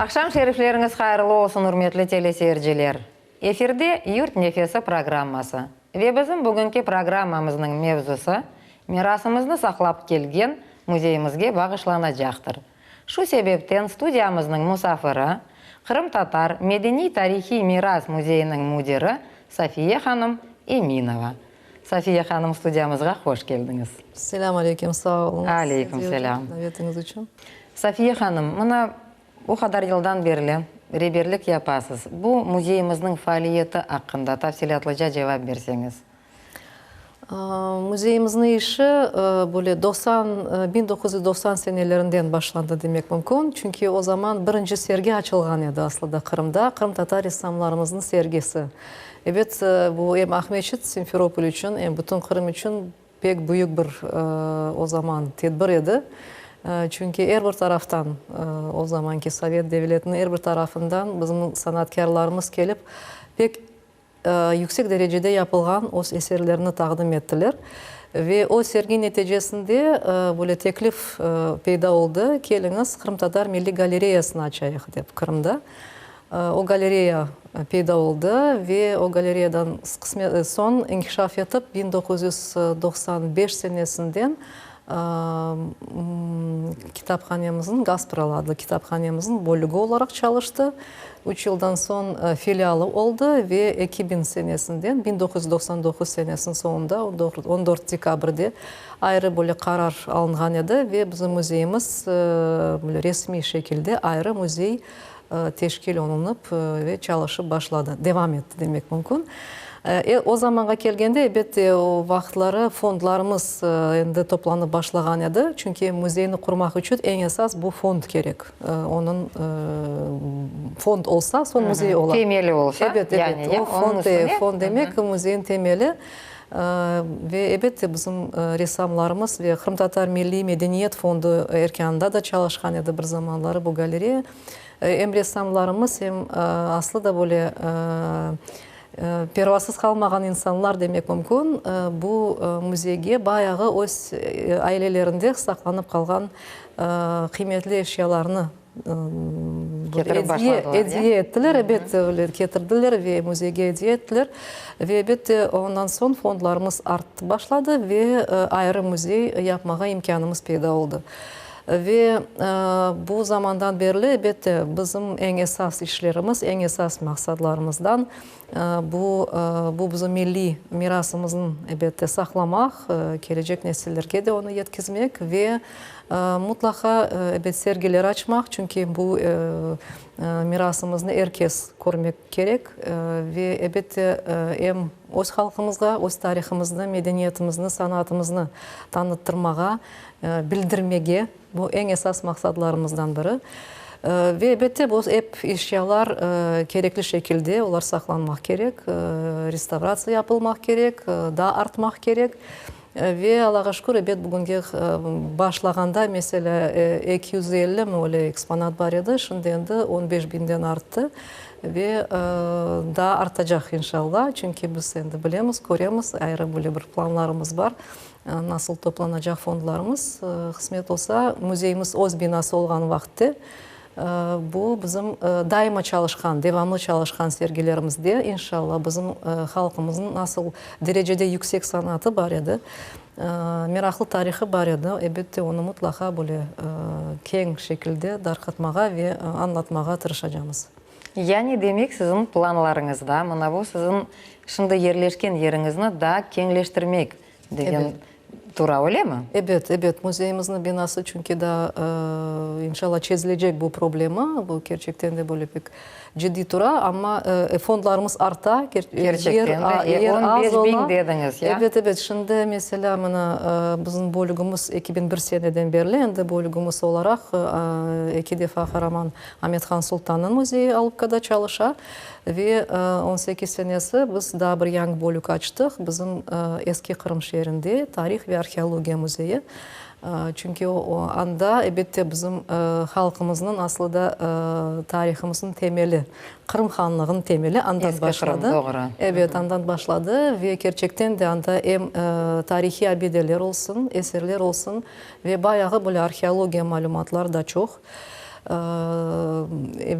Aqşam şerifleriñiz hayırlı olsun, ürmetli teleseyirciler! Efirde Yurt nefesi programması ve bizim bugünki programmamıznıñ mevzusı mirasımıznı saqlap kelgen müzeyimizge bağışlanacaqtır. Şu sebepten studiyamıznıñ musafiri, Qırımtatar medeniy-tarihiy miras müzeyiniñ müdiri Safiye hanım Eminova. Safiye hanım, studiyamızğa hoş keldiñiz. Selâm aleyküm, sağ oluñız. Aleyküm selâm. Davetiñiz içün. Safiye hanım, mına bu qadar yıldan berli reberlik yapasız. Bu müzeyimizniñ faaliyeti aqqında tafsilâtlıca cevap berseñiz. Müzeyimizniñ işi böyle doqsan, 1990 senelerinden başlandı demek mümkün. Çünki o zaman birinci sergi açılğan edi aslında Qırımda, qırımtatar ressamlarımıznıñ sergisi. Ebet, bu em Aqmescit, Simferopol içün, em bütün Qırım içün pek büyük bir o zaman tedbir edi. Çünki er bir taraftan, o zamanki Sovet devletiniñ er bir tarafından bizim sanatkârlarımız kelip, pek yüksek derecede yapılğan öz eserlerini taqdim ettiler. Ve o sergi neticesinde böyle teklif peyda oldı, keliñiz, Qırımtatar milliy galereyasını açayıq dep Qırımda. O galereya peyda oldı ve o galereyadan soñ inkişaf etip 1995 senesinden kitaphanemizniñ, Gaspıralı adlı kitaphanemizniñ bölügi olaraq çalıştı. Üç yıldan soñ filialı oldı ve 2000 senesinden, 1999 senesiniñ soñunda, 14 dekabrde ayrı böyle qarar alınğan edi ve bizim müzeyimiz böyle resmiy şekilde ayrı müzey teşkil olunıp ve çalışıp başladı, devam etti demek mümkün. O zamanğa kelgende, elbette, o vaqıtları fondlarımız endi toplanıp başlağan edi, çünki müzeyni qurmaq içün eñ esas bu fond kerek. Onıñ fond olsa, soñ müzey ola. Temeli olsa, yani, ya, o fond, fond demek, müzeyniñ temeli. Ve, elbette, bizim ressamlarımız ve Qırımtatar milliy medeniyet fondu erkânında da çalışqan edi bir zamanları bu galereya. Em ressamlarımız, em aslı da böyle pervasız qalmağan insanlar demek mümkün, bu müzeyge bayağı öz ailelerinde saqlanıp qalğan qıymetli eşyalarnı Ketirip başladılar, ediye ettiler, ebet, öyle ketirdiler ve müzeyge ediye ettiler. Ve, elbette, ondan soñ fondlarımız arttı başladı ve ayrı müzey yapmağa imkânımız peyda oldı. Ve bu zamandan berli, elbette, bizim eñ esas işlerimiz, eñ esas maqsadlarımızdan bu, bu bizim milliy mirasımıznı, elbette, saqlamaq, kelecek nesillerge de onı yetkizmek ve mutlaqa, ebet, sergiler açmaq, çünki bu mirasımıznı er kes körmek kerek ve, elbette, em öz halqımızğa, öz tarihımıznı, medeniyetimizni, sanatımıznı tanıttırmağa, bildirmege, bu eñ esas maqsadlarımızdan biri. Ve, elbette, bu ep eşyalar kerekli şekilde, olar saqlanmaq kerek, restavratsiya yapılmaq kerek, daa artmaq kerek. Ve, Allağa şükür, ebet, bugünge başlağanda, meselâ, 250 mi öyle eksponat bar edi, şimdi endi on beş biñden arttı ve daa artacaq, inşalla, çünki biz endi bilemiz, köremiz, ayrı böyle bir planlarımız bar. Nasıl toplanacaq fondlarımız, qısmet olsa, müzeyimiz öz binası olğan vaqıtte, bu bizim daima çalışqan, devamlı çalışqan sergilerimizde, inşallah, bizim halqımıznıñ nasıl derecede yüksek sanatı bar edi, meraqlı tarihı bar edi, elbette, onı mutlaqa böyle keñ şekilde darqatmağa ve añlatmağa tırışacamız. Yani, demek, siziñ planlarıñızda, mına bu siziñ şimdi yerleşken yeriñizni daa keñleştirmek degen tura, öylemi? Ebet, ebet. Müzeyimizniñ binası çünki daa, inşallah, çezilecek bu problema. Bu kerçekten de böyle pek ciddiy tura, amma fondlarımız arta, Kerçekten de, 15 biñ dediñiz, ya? Ebet, ebet. Şimdi, meselâ, mına, bizim bölügimiz 2001 seneden berli endi bölügimiz olaraq eki defa Qaraman Amet-Han Sultannıñ müzeyi Alupkada çalışa ve on sekiz senesi biz daa bir yañı bölük açtıq, bizim Eski Qırım şeerinde Tarih ve arheologiya müzeyi. Çünki o, anda, elbette, bizim halqımıznıñ, aslı da tarihımıznıñ temeli, Qırım hanlığınıñ temeli andan başladı. Ebet, andan başladı ve kerçekten de anda em tarihiy abideler olsun, eserler olsun ve bayağı böyle arheologiya malümatlar da çoq.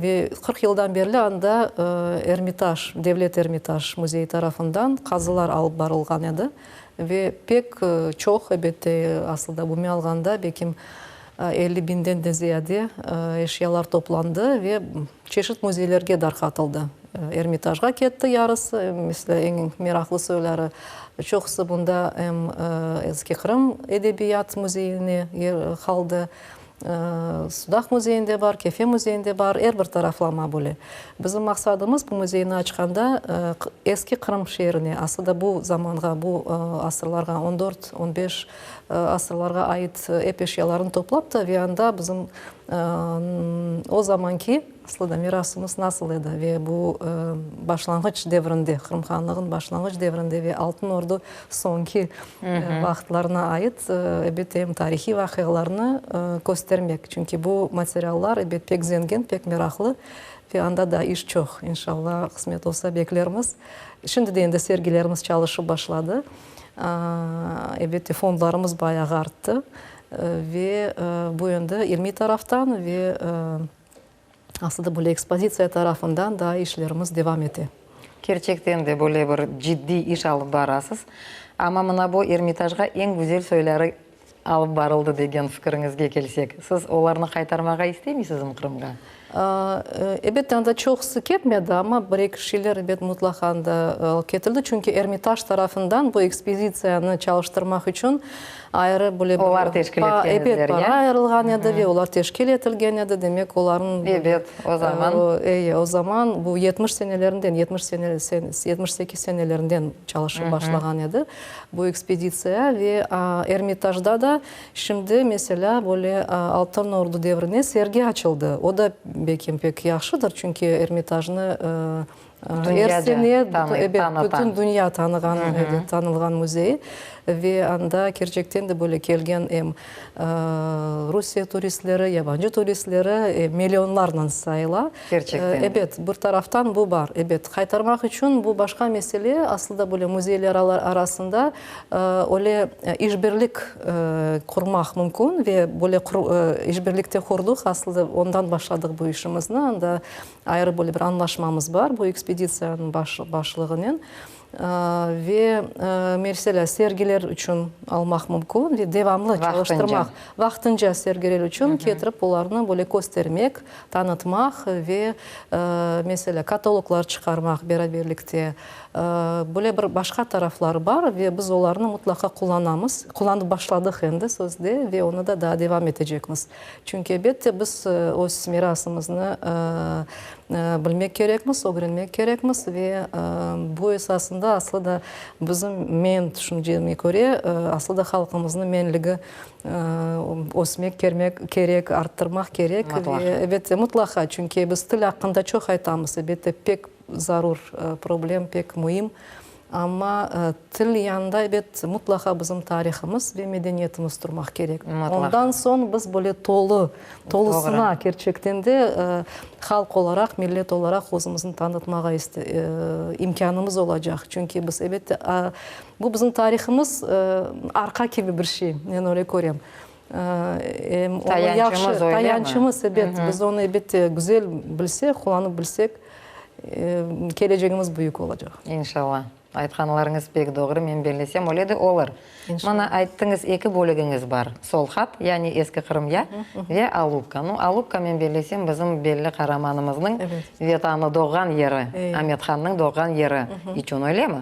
Ve 40 yıldan berli anda Ermitaj, Devlet Ermitaj müzeyi tarafından qazılar alıp barılğan edi. Ve pek çoq, elbette, asılda bu alğanda, belkim, 50 biñden de ziyade eşyalar toplandı ve çeşit müzeylerge darqatıldı. Ermitajğa ketti yarısı, meselâ, eñ meraqlı soyları, çoqusı bunda em Eski Qırım edebiyat müzeyine qaldı, Sudaq müzeyinde bar, Kefe müzeyinde bar, er bir taraflama böyle. Bizim maqsadımız bu müzeyni açqanda eski Qırım şeerine, aslı da bu zamanğa, bu asırlarğa, on dört, on beş asırlarğa ait ep eşyalarnı toplap da ve anda bizim o zamanki aslı da mirasımız nasıl edi ve bu başlanğıç devrinde, Qırım Hanlığınıñ başlanğıç devrinde ve Altın Ordu soñki vaqıtlarına ait, ebet, em tarihiy vaqialarnı köstermek. Çünki bu materiallar, ebet, pek zengin, pek meraqlı ve anda da iş çoq. İnşallah, qısmet olsa, beklermiz. Şimdi de endi sergilerimiz çalışıp başladı. Elbette, fondlarımız bayağı arttı ve bu endi ilmiy taraftan ve aslında böyle ekspozitsiya tarafından da işlerimiz devam ete. Kerçekten de böyle bir ciddiy iş alıp barasız. Amma mına bu Ermitajğa eñ güzel soyları alıp barıldı degen fikiriñizge kelsek, siz olarnı qaytarmağa istemeysizmi Qırımğa? Ebet, anda çoqusı ketmedi, amma bir-eki şeyler, ebet, mutlaqa anda alıp ketildi. Çünki Ermitaj tarafından bu ekspezitsiyanı çalıştırmaq içün ayrı böyle bir Olar teşkil etken ediler, ya? Ebet, para ayırılğan edi ve olar teşkil etilgen edi. Demek, olarnıñ Ebet, o zaman. Eye, o zaman bu 70 senelerinden, 78 senelerinden çalışıp başlağan edi. Bu ekspeditsiya ve Ermitajda da şimdi, meselâ, böyle Altın Ordu devrine sergi açıldı. O da, belki, pek yahşıdır, çünki Ermitajnı er sene, ebet, bütün dünya tanığan, ebet, tanılğan müzey. Ve anda kerçekten de böyle kelgen em Rusiye turistleri, yabancı turistleri millionlarnen sayıla. Kerçekten de. Ebet, bir taraftan bu bar. Ebet, qaytarmaq içün bu başqa mesele. Aslı da böyle müzeyler arasında öyle işbirlik qurmaq mümkün ve böyle işbirlik de qurdıq. Aslı da ondan başladıq bu işimizni. Anda ayrı böyle bir añlaşmamız bar bu ekspeditsiyanıñ başlığınen. Ve, meselâ, sergiler içün almaq mümkün ve devamlı çalıştırmaq, vaqtınca sergiler içün ketirip olarnı böyle köstermek, tanıtmaq ve, meselâ, kataloglar çıqarmaq beraberlikte. Böyle bir başqa tarafları bar ve biz olarnı mutlaqa qullanamız, qullanıp başladıq endi sözde ve onı da daa devam etecekmiz. Çünki, elbette, biz öz mirasımıznı bilmek kerekmiz, ögrenmek kerekmiz ve bu esasında aslı da bizim, men tüşünceme köre, aslı da halqımıznıñ menligi ösmek kerek, arttırmaq kerek. Ve, elbette, mutlaqa, çünki biz til aqqında çoq aytamız, elbette, pek zarur problem, pek müim. Amma til yanında, ebet, mutlaqa bizim tarihımız ve medeniyetimiz turmaq kerek. Ondan soñ biz böyle tolu, tolusına, kerçekten de, halq olaraq, millet olaraq özümizni tanıtmağa imkânımız olacaq. Çünki biz, elbette, bu bizim tarihımız arqa kibi bir şey, men öyle körem. Tayançımız, öylemi? Tayançımız, ebet. Biz onı, elbette, güzel bilsek, qullanıp bilsek, kelecegimiz büyük olacaq. İnşallah. Aytqanlarıñız pek doğru, men bellesem, öyle de olur. Mana, ayttıñız, eki bölügiñiz bar, Solhat, yani Eski Qırımya, ve Alupka. Nu, Alupka, men bellesem, bizim belli qaramanımıznıñ Vetanı, doğğan yeri, Amethannıñ doğğan yeri içün, öylemi?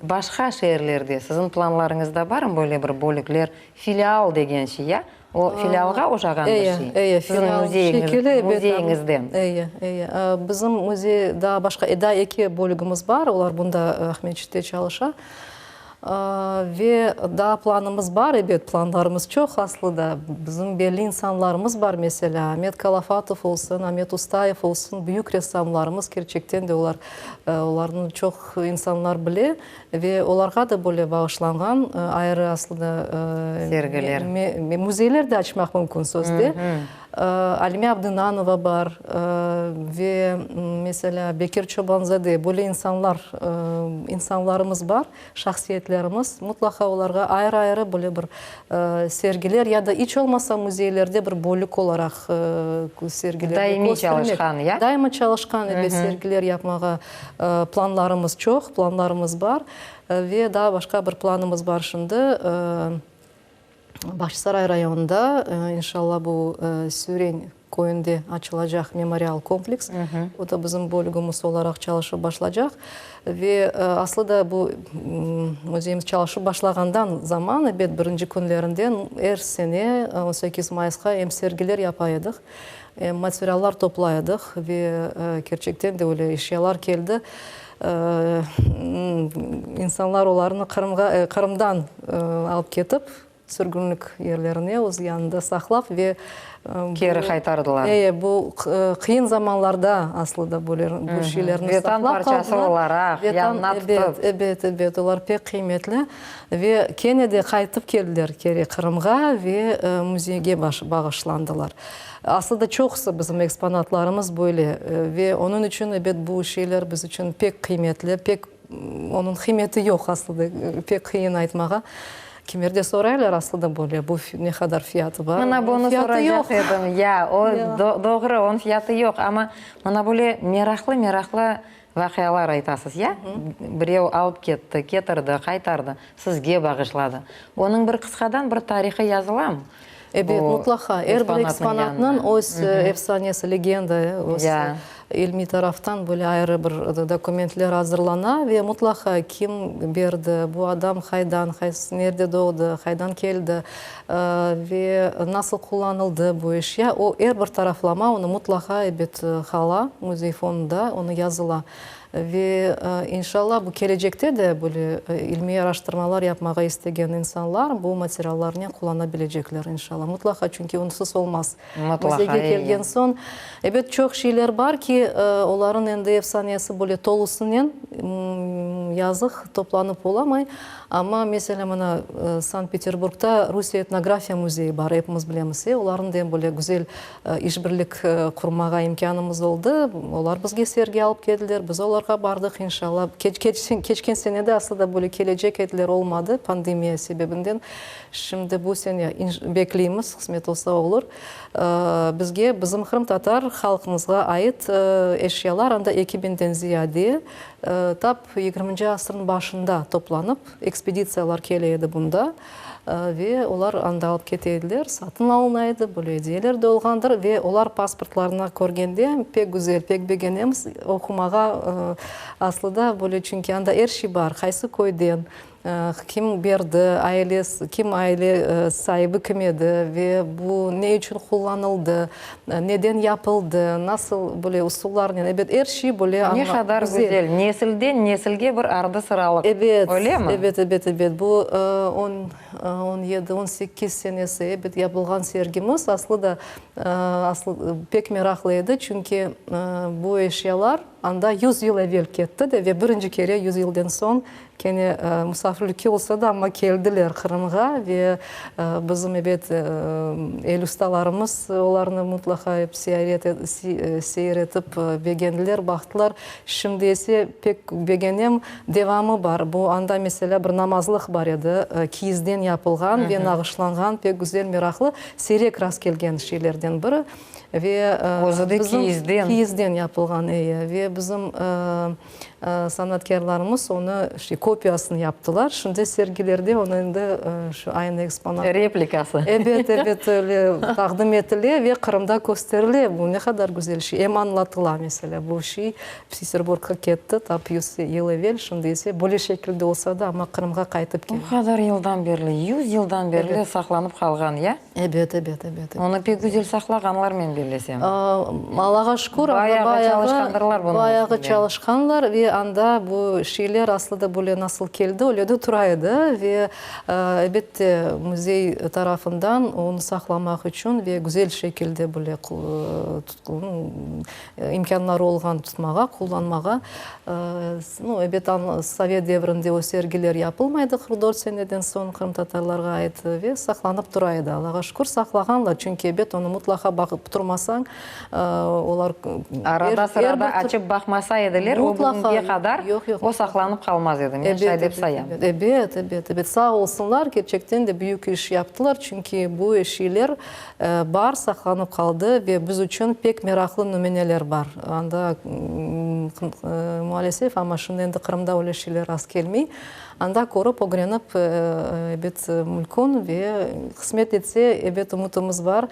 Başqa şeerlerde siziñ planlarıñızda barmı böyle bir bölükler, Filial degen şey, ya? O, filialğa oşağan bir şey. Eye, Siziñ filial şekili, ebet. Müzeyiñizden. Eye, eye. Bizim müzey daa başqa, daa eki bölügimiz bar, olar bunda Aqmescitte çalışa. Ve daa planımız bar, ebet, planlarımız çoq aslı da. Bizim belli insanlarımız bar, meselâ, Amet Kalafatov olsun, Amet Ustayev olsun, büyük ressamlarımız, kerçekten de olar, olarnı çoq insanlar bile. Ve olarğa da böyle bağışlanğan ayrı aslında sergiler, müzeyler de açmaq mümkün sözde. Alime Abdınanova bar ve, meselâ, Bekir Çobanzade, böyle insanlar, insanlarımız bar, şahsiyetlerimiz. Mutlaqa olarğa ayrı-ayrı böyle bir sergiler ya da iç olmasa müzeylerde bir bölük olaraq sergilerni Daimiy köstermek. çalışqan, ya? Daima çalışqan, ebet, sergiler yapmağa planlarımız çoq, planlarımız bar. Ve daa başqa bir planımız bar şimdi. Bağçasaray rayonında, inşallah, bu Süren köyünde açılacaq memorial kompleks, o da bizim bölügimiz olaraq çalışıp başlacaq. Ve aslı da bu müzeyimiz çalışıp başlağandan zaman, ebet, birinci künlerinden er sene 18 mayısqa em sergiler yapa edik, em materiallar toplay edik ve kerçekten de öyle eşyalar keldi. İnsanlar olarnı Qırımğa, Qırımdan alıp ketip, sürgünlik yerlerine öz yanında saqlap ve Keri qaytardılar. E, bu qıyın zamanlarda aslı da bu şeylerni Vetan saqlap parçası qaldılar. olaraq Vetan, yanına tutıp. ebet, ebet, ebet, olar pek qıymetli ve kene de qaytıp keldiler keri Qırımğa ve müzeyge bağışlandılar. Aslı da çoqusı bizim eksponatlarımız böyle ve onıñ içün, ebet, bu şeyler biz içün pek qıymetli, pek onıñ qıymeti yoq aslı da, pek qıyın aytmağa. Kimerde soraylar, aslı da böyle, bu ne qadar fiyatı bar? Mına Onıñ bunı fiyatı yoq. soracaq edim. Ya, o, doğru, onıñ fiyatı yoq, amma mına böyle meraqlı-meraqlı Vaqialar aytasız, ya? Birev alıp ketti, ketirdi, qaytardı, sizge bağışladı. Onıñ bir qısqadan bir tarihı yazılamı? Ebet, Bu mutlaqa. Er bir eksponatnıñ eksponatnıñ yanında. öz efsanesi, legenda, öz Ya. ilmiy taraftan böyle ayrı bir dokumentler azırlana ve mutlaqa kim berdi, bu adam qaydan, qaysı, nerde doğdı, qaydan keldi, Ve nasıl qullanıldı bu eşya, o er bir taraflama onı mutlaqa, ebet, qala müzey fondunda, onı yazıla. Ve, inşallah, bu kelecekte de böyle ilmiy araştırmalar yapmağa istegen insanlar bu materiallarnen qullana bilecekler, inşallah. Mutlaqa, çünki onsız olmaz. Mutlaqa, Müzeyge eyi. kelgen soñ, ebet, çoq şeyler bar ki, olarıñ endi efsanesi böyle tolusınen, yazıq, toplanıp olamay. Amma, meselâ, mına, Sankt-Peterburgda Rusiye etnografiya müzeyi bar, epimiz bilemiz, e, olarnıñ da böyle güzel işbirlik qurmağa imkânımız oldı. Olar bizge sergi alıp keldiler, biz olarğa bardıq, inşallah. Keçken sene de aslı da böyle kelecek ediler, olmadı, pandemiya sebebinden. Şimdi bu sene bekleymiz, qısmet olsa olur. Bizge bizim qırımtatar halqımızğa ait eşyalar, anda 2000-den ziyade, Tap yigirminci asırnıñ başında toplanıp, ekspeditsiyalar kele edi bunda ve olar anda alıp kete ediler, satın alına edi, böyle ediyeler de olğandır ve olar pasportlarına körgende pek güzel, pek begenemiz oqumağa aslı da böyle, çünki anda er şey bar, qaysı köyden, Kim berdi, ailesi, kim aile saibi kim edi ve bu ne içün qullanıldı, neden yapıldı, nasıl böyle usullarnen, ebet, er şey böyle Ne qadar güzel, nesilden nesilge bir ardı-sıralıq, Ebet, öylemi? ebet, ebet, ebet. Bu on, on yedi, on sekiz senesi, ebet, yapılğan sergimiz aslı da, aslı pek meraqlı edi, çünki bu eşyalar anda yüz yıl evel ketti de ve birinci kere yüz yılden soñ Kene musafirlikke olsa da, amma keldiler Qırımğa ve bizim, ebet, el ustalarımız olarnı mutlaqa ep seyir etip begendiler, baqtılar. Şimdi ise pek begenem, devamı bar. Bu anda, meselâ, bir namazlıq bar edi, kiyizden yapılğan ve nağışlanğan, pek güzel, meraqlı, siyrek rastkelgen şeylerden biri. Ve Özü de kiyizden. Kiyizden yapılğan, eyi. Ve bizim Sanatkârlarımız onı, şey, kopiyasını yaptılar. Şimdi sergilerde onı endi şu aynı eksponat. Replikası. Ebet, ebet, öyle taqdim etile ve Qırımda kösterile. Bu ne qadar güzel şey. Em añlatıla, meselâ, bu şey Peterburgqa ketti tap yüz yıl evel, şimdi ise böyle şekilde olsa da, amma Qırımğa qaytıp keldi. O qadar yıldan berli, yüz yıldan berli saqlanıp qalğan, ya? Ebet, ebet, ebet. Onı pek güzel saqlağanlar, men bellesem. Allağa şükür, anda Bayağı bayağı, çalışqandırlar bunıñ üstünde. Bayağı çalışqanlar ve anda bu şeyler aslı da böyle nasıl keldi, öyle de tura edi. Ve, elbette, müzey tarafından onı saqlamaq içün ve güzel şekilde böyle imkânları olğan tutmağa, qullanmağa. Nu, ebet, sovet devrinde o sergiler yapılmaydı, 44 seneden soñ qırımtatarlarğa ait ve saqlanıp tura edi. Allağa şükür, saqlağanlar, çünki, ebet, onı mutlaqa baqıp turmasañ, olar Arada-sırada açıp baqmasa ediler, o bugünge qadar o saqlanıp qalmaz edi, men şay dep sayam. Ebet, ebet, ebet. Sağ olsunlar, kerçekten de büyük iş yaptılar, çünki bu eşiler Bar, saqlanıp qaldı ve biz içün pek meraqlı nümüneler bar. Anda, mualesef, amma şimdi endi Qırımda öyle şeyler rast kelmey. Anda körip, ögrenip, ebet, mümkün ve qısmet etse, ebet, ümütimiz bar,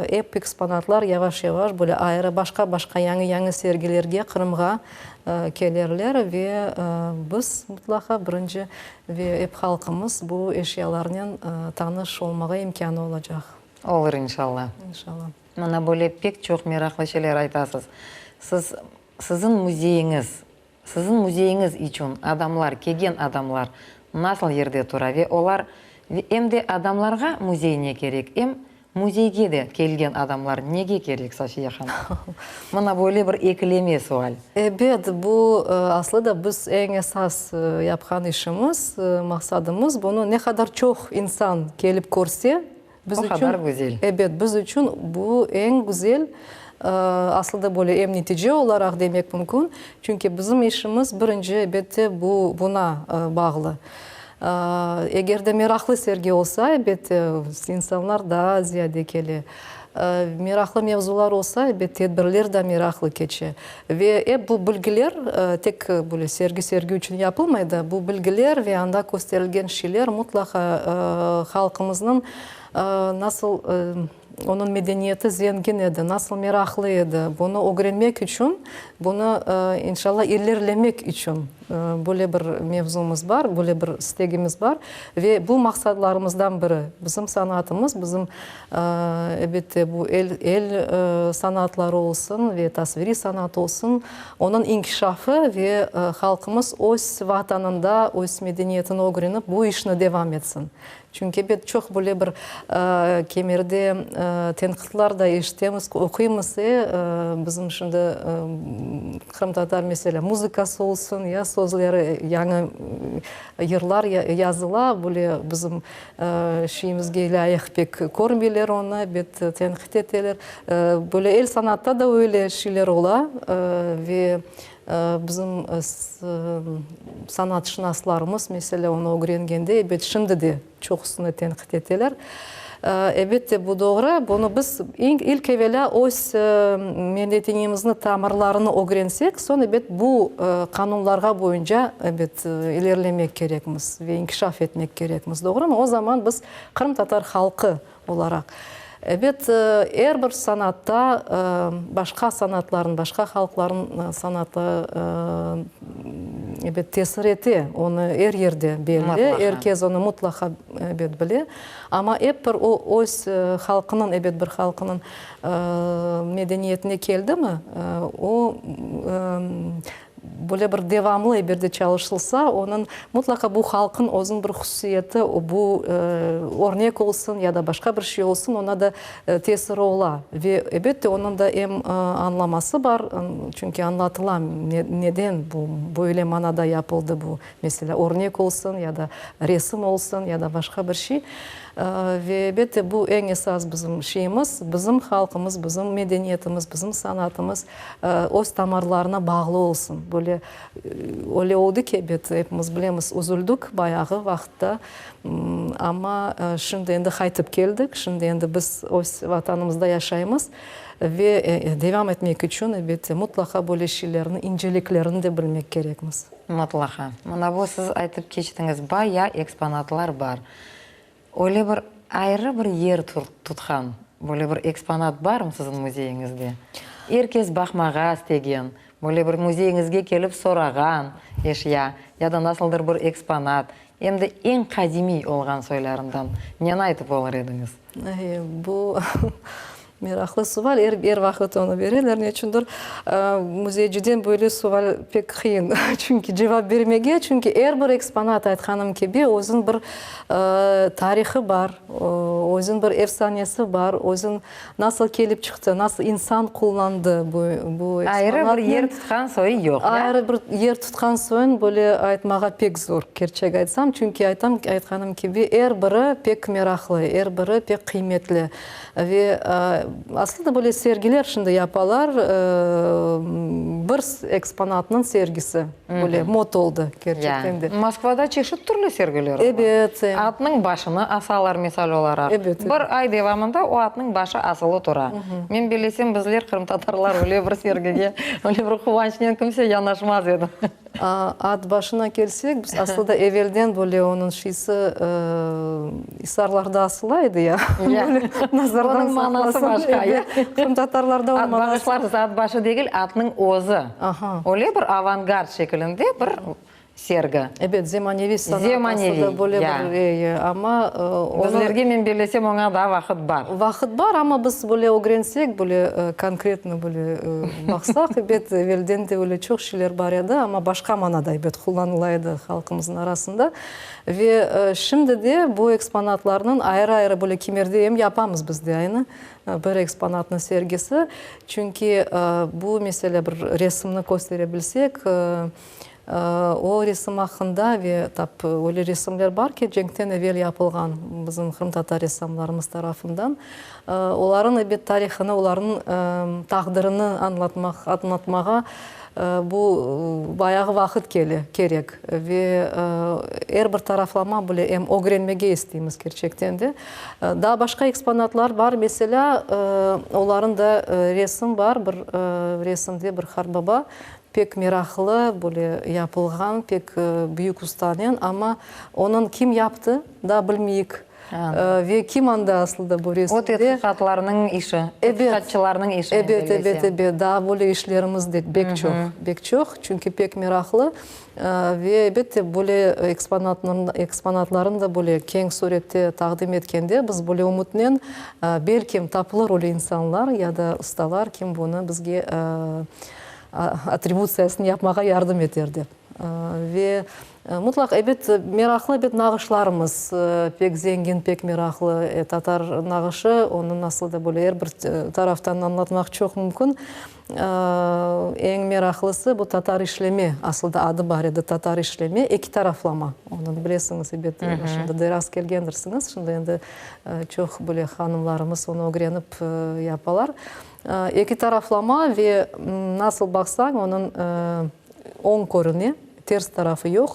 ep eksponatlar yavaş-yavaş böyle ayrı başqa-başqa yañı-yañı sergilerge Qırımğa kelerler ve biz mutlaqa birinci Ve ep halqımız bu eşyalarnen tanış olmağa imkânı olacaq. Olur, inşalla. İnşalla. Mına böyle pek çoq meraqlı şeyler aytasız. Siz, siziñ müzeyiñiz, siziñ müzeyiñiz içün adamlar, kelgen adamlar nasıl yerde tura ve olar, em de adamlarğa müzey ne kerek, em Müzeyge de kelgen adamlar nege kerek, Safiye hanım? Mına böyle bir ekileme sual. Ebet, bu aslı da biz eñ esas yapqan işimiz, maqsadımız, bunı ne qadar çoq insan kelip körse, biz içün, o qadar güzel. Ebet, biz içün bu eñ güzel, aslı da böyle em netice olaraq demek mümkün, çünki bizim işimiz birinci, ebette, bu buna bağlı. Eger de meraqlı sergi olsa, elbette, insanlar daa ziyade kele. Meraqlı mevzular olsa, elbet, tedbirler de meraqlı keçe. Ve ep bu bilgiler tek böyle sergi sergi içün yapılmay da, bu bilgiler ve anda kösterilgen şeyler mutlaqa halqımıznıñ nasıl Onıñ medeniyeti zengin edi, nasıl meraqlı edi. Bunı ögrenmek içün, bunı, inşalla, ilerlemek içün böyle bir mevzumız bar, böyle bir istegimiz bar. Ve bu maqsadlarımızdan biri, bizim sanatımız, bizim, elbette, bu el el sanatları olsun ve tasviriy sanat olsun, onıñ inkişafı ve halqımız öz Vatanında öz medeniyetini ögrenip, bu işni devam etsin. Çünki ebet, çoq böyle bir kemerde tenqitlar da eşitemiz, oquymız, e, bizim şimdi qırımtatar, meselâ, muzıkası olsun, ya sözleri, yañı yırlar yazıla, böyle bizim şeyimizge lâyıq pek körmeyler onı, ebet, tenqit eteler. Böyle el sanatta da öyle şeyler ola ve Bizim sanatşınaslarımız, meselâ, onı ögrengende, ebet, şimdi de çoqusını tenqit eteler. Elbette, bu doğru. Bunı biz ilk evelâ öz medeniyetimizni tamırlarını ögrensek, soñ, ebet, bu qanunlarğa boyunca, ebet, ilerlemek kerekmiz ve inkişaf etmek kerekmiz, doğrumı? O zaman biz qırımtatar halqı olaraq. Ebet, er bir sanatta başqa sanatlarnıñ, başqa halqlarnıñ sanatı, ebet, tesir ete. Onı er yerde belli, er kes onı mutlaqa, ebet, bile. Amma ep bir o öz halqınıñ, ebet, bir halqınıñ medeniyetine keldimi, o, Böyle bir devamlı eberde çalışılsa, onıñ mutlaqa bu halqıñ özüniñ bir hususiyeti, bu örnek olsun ya da başqa bir şey olsun, oña da tesiri ola. Ve, ebette, onıñ da em añlaması bar, çünki añlatıla, neden bu böyle manada yapıldı bu, meselâ, örnek olsun ya da resim olsun ya da başqa bir şey. Ve, elbette, bu eñ esas bizim şeyimiz, bizim halqımız, bizim medeniyetimiz, bizim sanatımız öz tamarlarına bağlı olsun. Böyle öyle oldı ki, ebet, epimiz bilemiz, üzüldük bayağı vaqıtta, amma şimdi endi qaytıp keldik, şimdi endi biz öz Vatanımızda yaşaymız ve devam etmek içün, elbette, mutlaqa böyle şeylerni, inceliklerini de bilmek kerekmiz. Mutlaqa. Mına bu siz aytıp keçtiñiz, baya eksponatlar bar. Öyle bir ayrı bir yer tutqan böyle bir eksponat barmı siziñ müzeyiñizde? Er kes baqmağa istegen, böyle bir müzeyiñizge kelip sorağan eşya ya da nasıldır bir eksponat, em de eñ qadimiy olğan soylarından neni aytıp olur ediñiz? Bu. Meraqlı sual, er, er vaqıt onı bereler, neçündir. Müzeyciden böyle sual pek qıyın, çünki cevap bermege, çünki er bir eksponat, aytqanım kibi, özüniñ bir tarihı bar, özüniñ bir efsanesi bar, özüniñ nasıl kelip çıqtı, nasıl insan qullandı bu, bu eksponatnı. Ayrı bir yer tutqan soyu yoq, ya? Ayrı bir yer tutqan soyun böyle aytmağa pek zor, kerçek aytsam, çünki aytam, aytqanım kibi, er biri pek meraqlı, er biri pek qıymetli. Ve aslında böyle sergiler şimdi yapalar, bir eksponatnıñ sergisi böyle mot oldı kerçekten de. Moskvada çeşit türlü sergiler ola. Ebet. Atnıñ başını asalar, misal olaraq. Ebet. Bir ay devamında o atnıñ başı asılı tura. Men bellesem, bizler, qırımtatarlar, öyle bir sergige, öyle bir quvançnen kimse yanaşmaz edi. At başına kelsek, biz aslı da evelden böyle onıñ şiysi isarlarda asıla edi ya. Böyle nazardan Onıñ manası başqa, ya. Qırımtatarlarda onıñ manası. At, bağışlarsız, at başı degil, atnıñ özü. Öyle bir avangard şekilinde bir sergi. Ebet, zemaneviy sanat aslı da böyle bir, amma onı. Bizlerge, men bellesem, oña daa vaqıt bar. Vaqıt bar, amma biz böyle ögrensek, böyle konkretno böyle baqsaq, ebet, evelden de öyle çoq şeyler bar edi, amma başqa manada, ebet, qullanıla edi halqımıznıñ arasında. Ve şimdi de bu eksponatlarnıñ ayrı-ayrı böyle kimerde em yapamız biz de aynı bir eksponatnıñ sergisi. Çünki bu mesele bir resimni köstere bilsek, O resim aqqında ve tap öyle resimler bar ki, cenkten evel yapılğan bizim qırımtatar ressamlarımız tarafından. Olarıñ, ebet, tarihını, olarnıñ taqdirini añlatmaq, añlatmağa bu bayağı vaqıt kele, kerek. Ve er bir taraflama bile em ögrenmege isteymiz kerçekten de. Daa başqa eksponatlar bar, meselâ, olarıñ da resim bar, bir resimde bir qartbaba Pek meraqlı böyle yapılğan, pek büyük ustanen, amma onıñ kim yaptı, daa bilmeyik. Ve kim anda aslı da bu resimde. O tedqiqatlarnıñ işi, tedqiqatçılarnıñ işi. Ebet, ebet, ebet, daa böyle işlerimiz de bek çoq, bek çoq, çünki pek meraqlı. Ve elbette böyle eksponatnıñ, eksponatlarnı da böyle keñ surette taqdim etkende biz böyle ümütnen, belkim tapılır öyle insanlar ya da ustalar, kim bunı bizge atributsiyasını yapmağa yardım eter dep. Ve mutlaq, ebet, meraqlı, ebet, nağışlarımız pek zengin, pek meraqlı. Tatar nağışı, onı nasıl da böyle er bir taraftan añlatmaq çoq mümkün. Eñ meraqlısı, bu tatar işleme, asıl da adı bar edi, tatar işleme, eki taraflama. Onı bilesiñiz, ebet, şimdi de rast kelgendirsiñiz. Şimdi endi çoq böyle hanımlarımız onı ögrenip yapalar. Eki taraflama ve nasıl baqsañ, onıñ oñ körüne, ters tarafı yoq.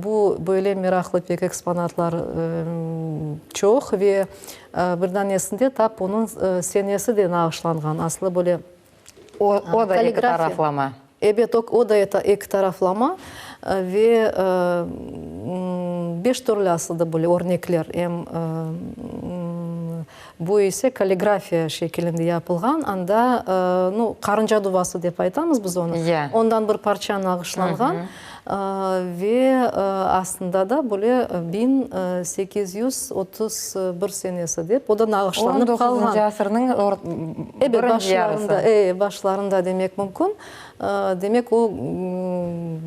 Bu böyle meraqlı pek eksponatlar çoq ve bir danesinde tap onıñ senesi de nağışlanğan. Aslı böyle O da eki taraflama. Ebet, o da eki taraflama ve beş türlü aslı da böyle örnekler, em Bu ise kalligrafiya şekilinde yapılğan, anda, nu, qarınca duvası dep aytamız biz onı, ondan bir parça nağışlanğan ve astında da böyle 1831 senesi dep, o da nağışlanıp qalğan. On doquzıncı asırnıñ birinci yarısı. Ebet, başlarında demek mümkün. Demek, o,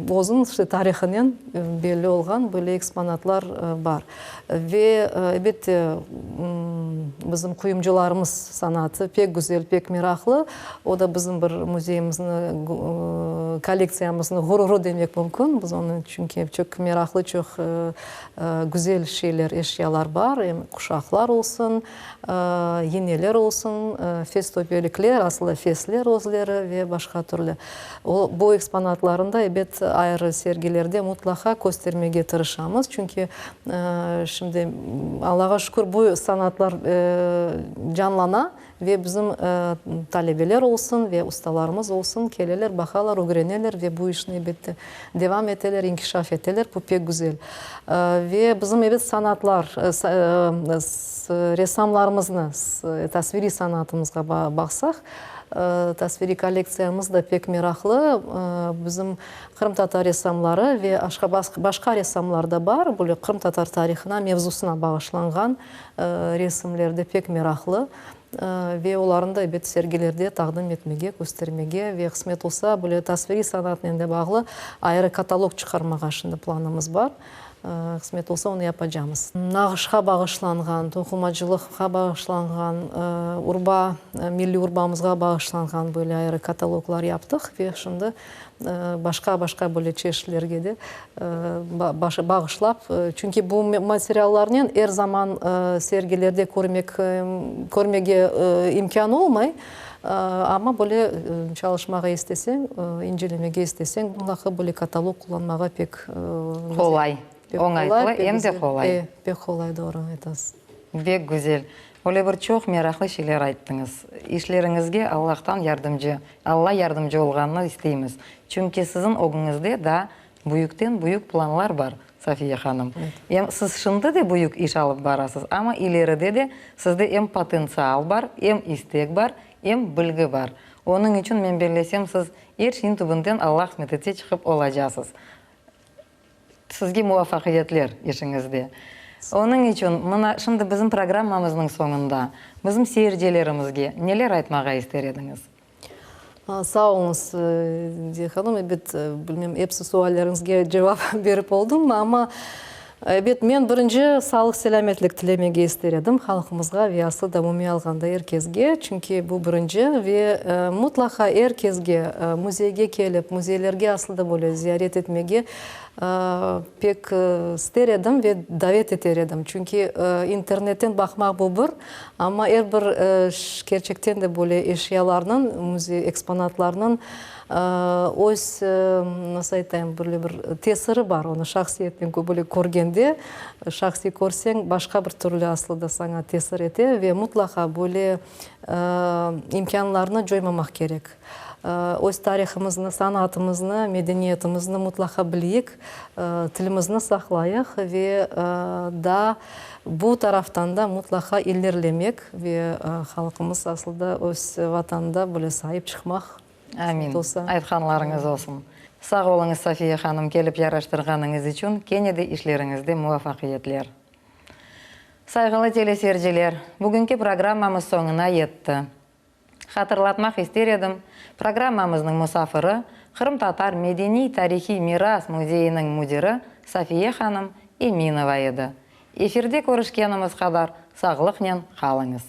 özüniñ işte tarihınen belli olğan böyle eksponatlar bar. Ve, elbette, bizim quyumcılarımız sanatı pek güzel, pek meraqlı. O da bizim bir müzeyimizni, kollektsiyamıznıñ ğururı demek mümkün. Biz onı, çünki çoq meraqlı, çoq güzel şeyler, eşyalar bar, em quşaqlar olsun, yineler olsun, fes töpelikler, aslı fesler özleri ve başqa türlü. O, bu eksponatlarnı da, ebet, ayrı sergilerde mutlaqa köstermege tırışamız. Çünki şimdi, Allağa şükür, bu sanatlar canlana ve bizim talebeler olsun ve ustalarımız olsun, keleler, baqalar, ögreneler ve bu işni, elbette, devam eteler, inkişaf eteler. Bu pek güzel. Ve bizim, ebet, sanatlar, ressamlarımıznı, tasviriy sanatımızğa baqsaq, Tasviriy kollektsiyamız da pek meraqlı. Bizim qırımtatar ressamları ve başqa ressamlar da bar, böyle qırımtatar tarihına, mevzusına bağışlanğan resimler de pek meraqlı. Ve olarnı da, ebet, sergilerde taqdim etmege, köstermege ve, qısmet olsa, böyle tasviriy sanatnen de bağlı ayrı katalog çıqarmağa şimdi planımız bar. Qısmet olsa, onı yapacamız. Nağışqa bağışlanğan, toqumacılıqqa bağışlanğan, urba, milliy urbamızğa bağışlanğan böyle ayrı kataloglar yaptıq ve şimdi başqa-başqa böyle çeşitlerge de bağışlap, çünki bu materiallarnen er zaman sergilerde körmek, körmege imkân olmay, amma böyle çalışmağa isteseñ, incelemege isteseñ, mıtlaqa böyle katalog qullanmağa pek qolay, oñaytlı em de qolay. Pek qolay, doğru aytasız. Bek güzel. Öyle bir çoq meraqlı şeyler ayttıñız. İşleriñizge Allahtan yardımcı, Alla yardımcı olğanını isteymiz. Çünki siziñ ögüñizde daa büyükten büyük planlar bar, Safiye hanım. Em siz şimdi de büyük iş alıp barasız, amma ileride de sizde em potentsial bar, em istek bar, em bilgi bar. Onıñ içün men bellesem, siz er şeyniñ tübünden Alla qısmet etse çıqıp olacasız. Sizge muvafaqiyetler işiñizde. Onıñ içün mına şimdi bizim programmamıznıñ soñunda bizim seyircilerimizge neler aytmağa ister ediñiz? Sağ oluñız, Diye hanım. Ebet, bilmem, episi sualleriñizge cevap berip oldımmı, amma, ebet, men birinci sağlıq-selâmetlik tilemege ister edim halqımızğa ve aslı da umumiy alğanda er kesge, çünki bu birinci ve mutlaqa er kesge müzeyge kelip, müzeylerge aslı da böyle ziyaret etmege pek ister edim ve davet eter edim. Çünki internetten baqmaq bu bir, amma er bir kerçekten de böyle eşyalarnıñ, müzey eksponatlarnıñ öz, nasıl aytayım, böyle bir tesiri bar, onı şahsiyetnen böyle körgende, şahsiy körseñ, başqa bir türlü aslı da saña tesir ete ve mutlaqa böyle imkânlarnı coymamaq kerek. Öz tarihımıznı, sanatımıznı, medeniyetimizni mutlaqa bileyik, tilimizni saqlayıq ve daa bu taraftan da mutlaqa ilerlemek ve halqımız aslı da öz Vatanında böyle saip çıqmaq Amin. Aytqanlarıñız olsun. Sağ oluñız, Safiye hanım, kelip yaraştırğanıñız içün, kene de işleriñizde muvafaqiyetler. Sayğılı teleseyirciler, bugünki programmamız soñuna yetti. Hatırlatmaq ister edim, programmamıznıñ musafiri, Qırımtatar medeniy-tarihiy miras müzeyiniñ müdiri Safiye hanım Eminova edi. Efirde körüşkenimiz qadar sağlıqnen qalıñız.